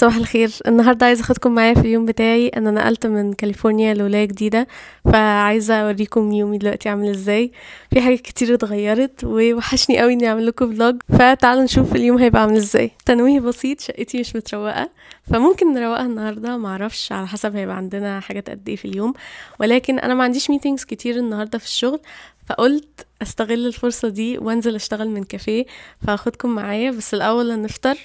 صباح الخير. النهارده عايزه اخدكم معايا في اليوم بتاعي. انا نقلت من كاليفورنيا لولاية جديدة، فعايزه اوريكم يومي دلوقتي عامل ازاي. في حاجات كتير اتغيرت ووحشني قوي اني اعمل لكم vlog، فتعالوا نشوف اليوم هيبقى عامل ازاي. تنويه بسيط، شقتي مش متروقه، فممكن نروقها النهارده، معرفش على حسب هيبقى عندنا حاجات قد ايه في اليوم، ولكن انا ما عنديش meetings كتير النهارده في الشغل، فقلت استغل الفرصة دي وانزل اشتغل من كافيه، فاخدكم معايا. بس الاول نفطر.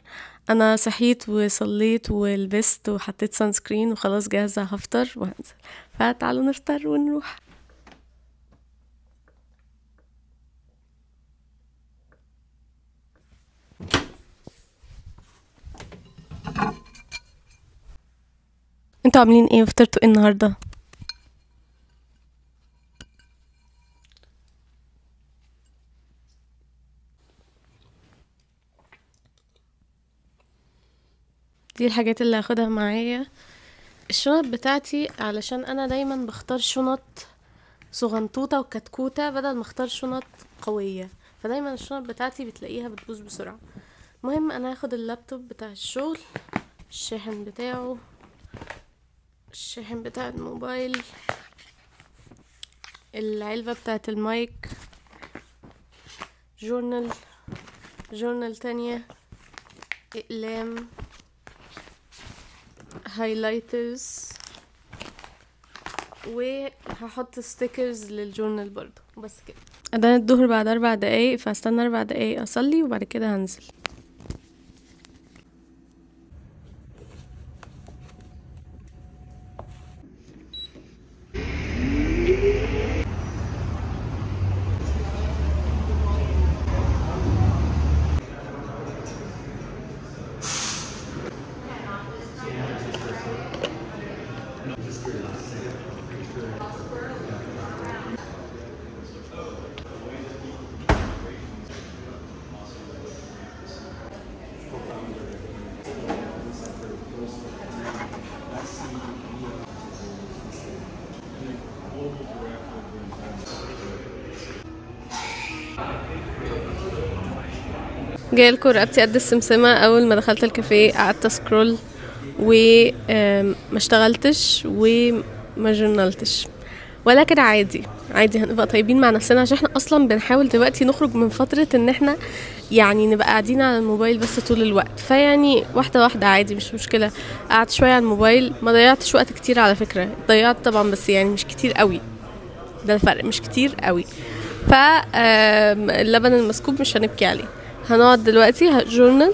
انا صحيت وصليت ولبست وحطيت sunscreen وخلاص جاهزة، هفطر وهنزل، فتعالوا نفطر ونروح. انتوا عاملين ايه؟ فطرتوا ايه النهارده؟ دي الحاجات اللي هاخدها معايا. الشنط بتاعتي، علشان انا دايما بختار شنط صغنطوطه وكتكوته بدل ما اختار شنط قوية، فدايما الشنط بتاعتي بتلاقيها بتبوظ بسرعة. المهم انا هاخد اللابتوب بتاع الشغل، الشاحن بتاعه، الشاحن بتاع الموبايل، العلبة بتاعه ال mic، journal، journal تانية، اقلام، highlighters، وهحط stickers لل journal برضو. بس كده. اذان الظهر بعد 4 دقايق، فاستنى 4 دقايق اصلي وبعد كده هنزل. جايلكوا رقبتي قد السمسمة. اول ما دخلت الكافيه قعدت scroll وما اشتغلتش وما جورنالتش، ولكن عادي عادي، هنبقى طيبين مع نفسنا، عشان احنا اصلا بنحاول دلوقتي نخرج من فترة ان احنا يعني نبقى قاعدين على الموبايل بس طول الوقت، فيعني واحدة واحدة عادي، مش مشكلة. قعدت شوية على الموبايل، ما ضيعتش وقت كتير على فكرة، ضيعت طبعا بس يعني مش كتير قوي، ده الفرق، مش كتير قوي. فاللبن المسكوب مش هنبكي عليه. هنقعد دلوقتي journal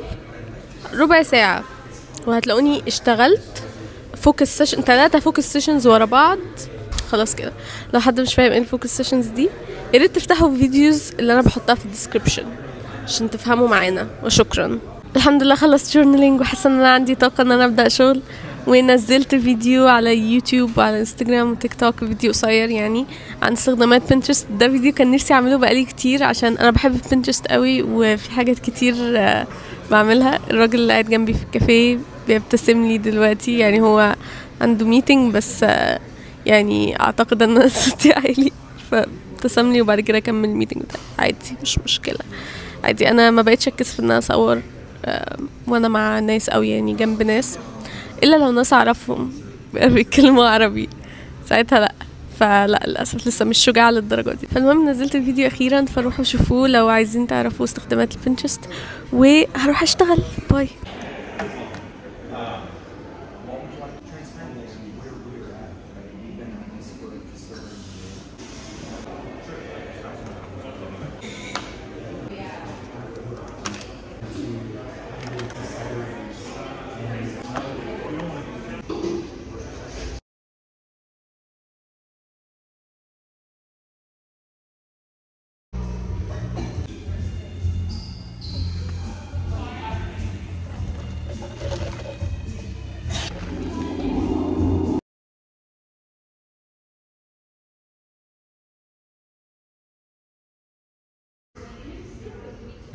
ربع ساعة وهتلاقوني اشتغلت focus session، 3 focus sessions ورا بعض. خلاص كده. لو حد مش فاهم ايه ال focus sessions دي، يا ريت تفتحوا videos اللي انا بحطها في ال description عشان تفهموا معانا، وشكرا. الحمد لله خلصت journaling وحاسه ان انا عندي طاقة ان انا ابدا شغل، ونزلت فيديو على يوتيوب وعلى انستجرام وتيك توك، فيديو قصير يعني عن استخدامات بنترست. ده فيديو كان نفسي اعمله بقالي كتير عشان انا بحب بنترست قوي، وفي حاجات كتير بعملها. الراجل اللي قاعد جنبي في الكافيه بيبتسم لي دلوقتي، يعني هو عنده meeting بس يعني اعتقد ان انا صوتي عالي فابتسم لي، وبعد كده كمل ال meeting بتاعي عادي، مش مشكلة عادي. انا ما بقتش اتكسف ان انا اصور وانا مع ناس او يعني جنب ناس، الا لو ناس اعرفهم بيتكلموا عربي ساعتها لا، فلا للاسف لسه مش شجاعة للدرجة دي. فالمهم نزلت الفيديو اخيرا، فروحوا شوفوه لو عايزين تعرفوا استخدامات البنترست، وهروح اشتغل. bye.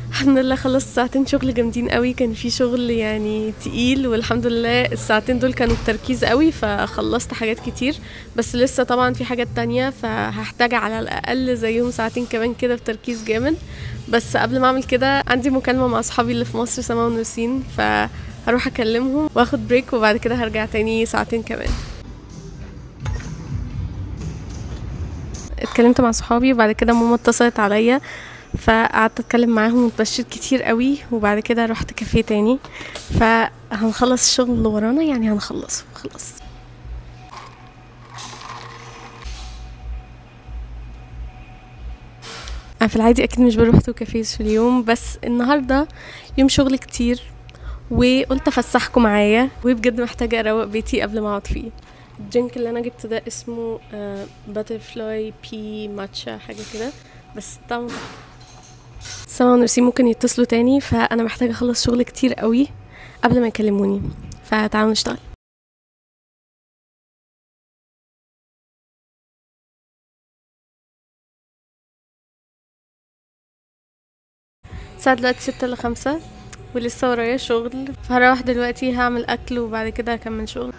الحمد لله خلصت ساعتين شغل جامدين قوي، كان في شغل يعني تقيل، والحمد لله الساعتين دول كانوا بتركيز قوي، فخلصت حاجات كتير، بس لسه طبعا في حاجات تانية، فهحتاج على الاقل زيهم ساعتين كمان كده بتركيز جامد. بس قبل ما اعمل كده عندي مكالمة مع اصحابي اللي في مصر سما ونورسين، فهروح هروح اكلمهم واخد break وبعد كده هرجع تاني ساعتين كمان. اتكلمت مع صحابي وبعد كده ماما اتصلت عليا، فقعدت اتكلم معاهم واتبشرت كتير قوي، وبعد كده رحت كافيه تاني. فهنخلص الشغل اللي ورانا، يعني هنخلصه خلاص. انا في العادي اكيد مش بروح two cafes في اليوم، بس النهارده يوم شغل كتير وقلت افسحكم معايا، وبجد محتاجه اروق بيتي قبل ما اقعد فيه. ال drink اللي انا جبته ده اسمه butterfly pea matcha حاجة كده، بس طعمه سما ونرسي ممكن يتصلوا تاني، فانا محتاجه اخلص شغل كتير قوي قبل ما يكلموني، فتعالوا نشتغل. الساعة دلوقتي 4:55 ولسه ورايا شغل، فهروح دلوقتي هعمل اكل وبعد كده هكمل شغل.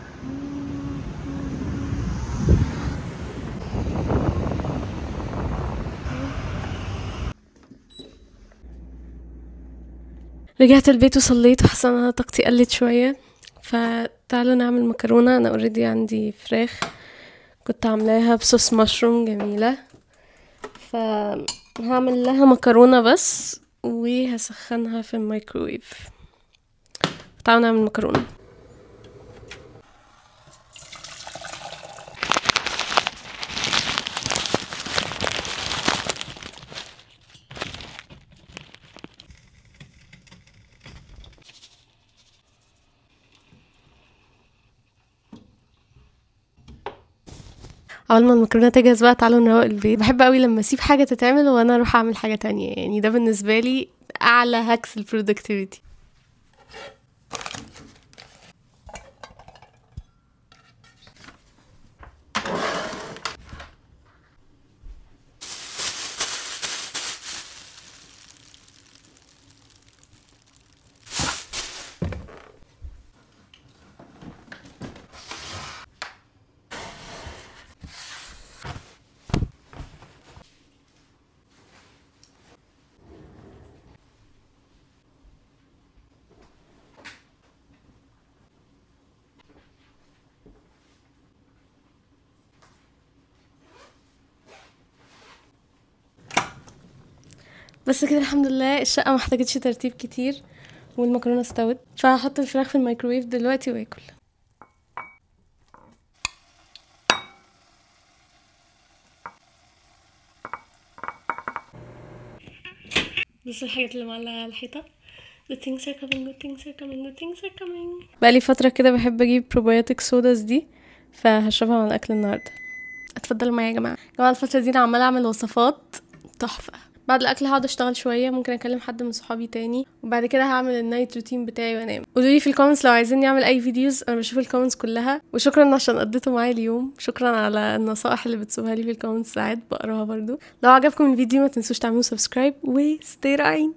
رجعت البيت وصليت وحاسه ان انا طاقتي قلت شوية، فتعالوا نعمل مكرونه. انا already عندي فراخ كنت عاملاها بصوص مشروم جميلة، فهعمل لها مكرونه بس وهسخنها في الميكروويف. تعالوا نعمل مكرونه. اول ما المكرونه تجهز بقى تعالوا نروق البيت. بحب قوي لما اسيب حاجة تتعمل وانا اروح اعمل حاجة تانية، يعني ده بالنسبة لي اعلى hacks ال productivity. بس كده الحمد لله الشقة ما احتاجتش ترتيب كتير والمكرونه استوت، فهحط الفراخ في الميكروويف دلوقتي واكل. بصوا الحاجات اللي معلقه على الحيطة. Good things are coming, good things are coming, good things are coming. بقالي فترة كده بحب اجيب probiotic sodas دي، فهشربها مع الاكل النهارده. اتفضلوا معايا يا جماعة. يا جماعة الفترة دي انا عماله اعمل وصفات تحفة. بعد الاكل هقعد اشتغل شوية، ممكن اكلم حد من صحابي تاني، وبعد كده هعمل ال night routine بتاعي وانام. قولوا لي في ال comments لو عايزين نعمل اي videos، انا بشوف ال comments كلها. وشكرا عشان قضيتوا معايا اليوم، شكرا على النصائح اللي بتسيبوها لي في ال comments، ساعات بقراها برضو. لو عجبكم الفيديو ما تنسوش تعملوا subscribe و stay رايقين.